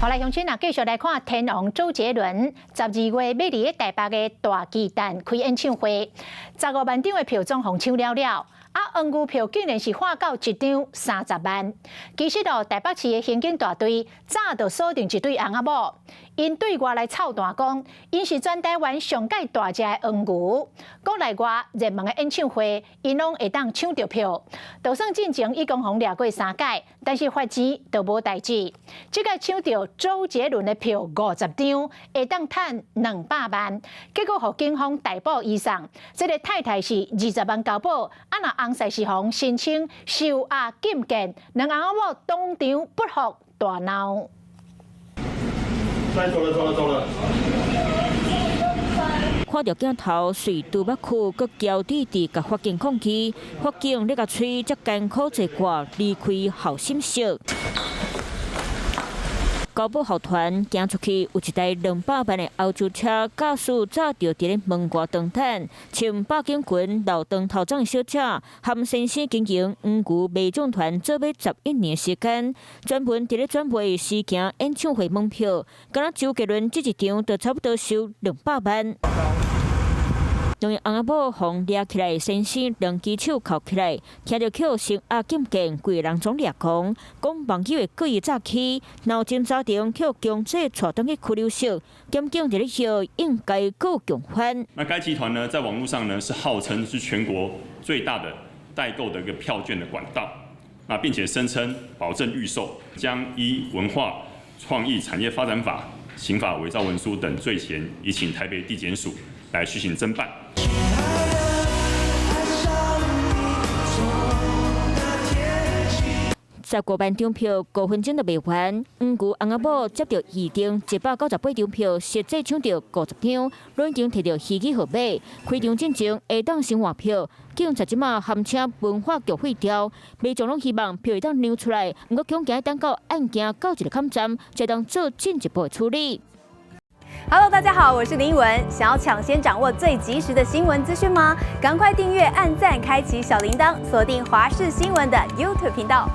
好來，鄉親啊，繼續來看天王周杰倫12月欲佇咧台北的大巨蛋開演唱會，15萬張的票總予搶了了，啊，黃牛票竟然是喊到一張30萬。其實哦，台北市的刑警大隊早就鎖定一對翁仔某，𪜶對外來臭彈講，𪜶是全台灣上蓋大隻的黃牛，國內外熱門的演唱會，𪜶攏會當搶著票。就算進前已經予掠過三擺，但是罰錢都無代誌。這擺搶著周杰倫的票50張，會當趁200萬，結果予警方逮捕移送。這个太太是20萬交保，啊若翁婿是予申請收押禁見，兩翁仔某當場不服大鬧。來，走了，走了，走了。看著鏡頭，隨拄捌褲，閣嬌滴滴共法警控去，法警咧共催，才艱苦坐掛離開候審室。交保後團行出去，有一台200萬的歐洲車，駕駛早就佇咧門外等等。穿百錦裙、留長頭鬃的小姐，含先生經營黃牛賣眾團，做欲11年時間，專門佇咧轉賣私行演唱會門票。敢若周杰倫這一場，就差不多收200萬。兩个翁仔某予掠起來，先生兩支手銬起來，聽著予收押禁見，規个人總掠狂，講網友會故意詐欺，腦筋早定予強制帶轉去拘留室，檢警佇咧協應該告共犯。那該集團呢，在網路上呢，是號稱是全國最大的代購的一個票券的管道，那並且聲稱保證預售，將依文化創意產業發展法、刑法偽造文書等罪嫌，移請台北地檢署來進行偵辦。15萬張票，5分鐘就賣完。黃牛翁仔某接著預訂198張票，實際搶著50張，攏已經提著虛擬號碼。開場進前會當先換票，警察這馬函請文化局廢掉，民眾攏希望票會當讓出來，毋過恐驚等到案件到一个坎站，才當做進一步的處理。 Hello，大家好，我是林文。想要搶先掌握最及時的新聞資訊嗎？趕快訂閱、按讚、開啟小鈴鐺，鎖定華視新聞的 YouTube 頻道。